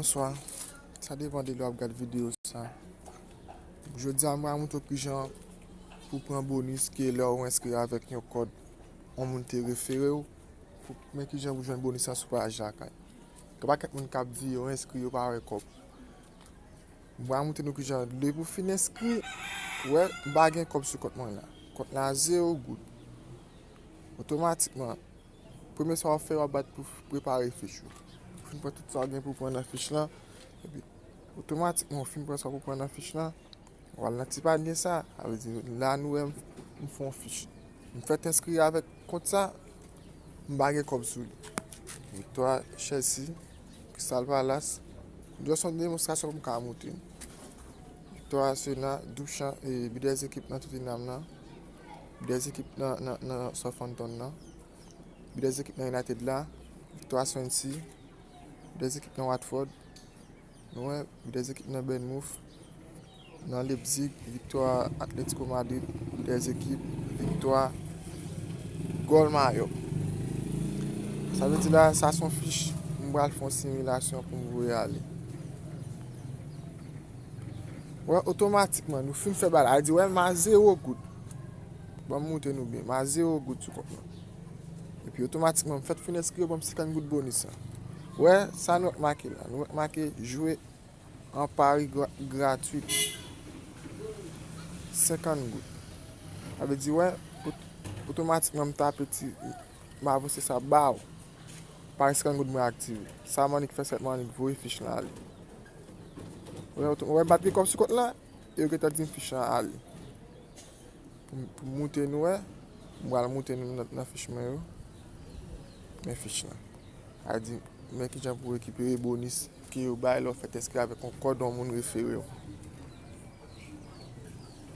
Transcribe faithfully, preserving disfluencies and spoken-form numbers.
Bonswa. Sa depann de lè w ap gad videyo sa. Jodi a, mwen a montre w kijan pou pran bonis ke lè w enskri avèk yon kòd yon moun te refere w, pou, men kijan pou jwenn bonis la sou paj la kay. Gen pakèt moun k ap di yo enskri, yo pa wè kòb. Mwen a montre nou kijan, depi w fin enskri, wè, m pa gen kòb sou kont mwen la. Kont la zewo goud. Otomatikman, premye sa w ap fè, w ap bat pou f- prepare fich ou. Ou fin pran tout sa w gen pou pran nan fich lan, epi otomatikman, ou fin pran sa w pou pran nan fich lan, w al nan ti panye sa, sa vle di, la nou wè m, m fè yon fich. M fèk enskri avèk kont sa, m pa gen kòb sou li. Viktwa Chelsea, Crystal Palace. Jis yon demonstrasyon pou m ka montre nou. Viktwa Arsenal, Duchamp, e, bidè ekip nan Tottenham nan. Bidè ekip nan, nan, nan Southampton nan. Bidè ekip nan United la. Viktwa Swansea. Bidè ekip nan Watford. Nou wè, bidè ekip nan Bournemouth. Nan Leipzig, viktwa Atletico Madrid, bidè ekip, viktwa gòl Mayòk. Sa vle di la, sa se yon fich, m pral fè yon similasyon pou m voye ale. Wè, otomatikman, nou fin fè bagay la. Di, wè, m a zewo goud. Ban m montre nou byen. M a zewo goud sou kont mwen. Epi otomatikman, m fèk fin enskri yo ban m senkant goud bonis la. Wè, sa nou wè k make la. Nou wè k make jwe an pari gra- gratwit. Senkant goud. Sa vle di, wè, ot- otomatikman, m tape ti, m avanse sa ba w. Pari senkant goud mwen aktive. Sa m annik fè sèlman, annik voye fich lan ale. Wè, oto- wè, m pa t gen kòb sou kont la, e yo gentan di m fich lan ale. Pou, pou montre nou, wè, m pral montre nou nan, nan fich mwen yo. Men fich lan. A di, men kijan pou rekipere bonis ke yo bay lè w fèk enskri avèk yon kòd yon moun refere w.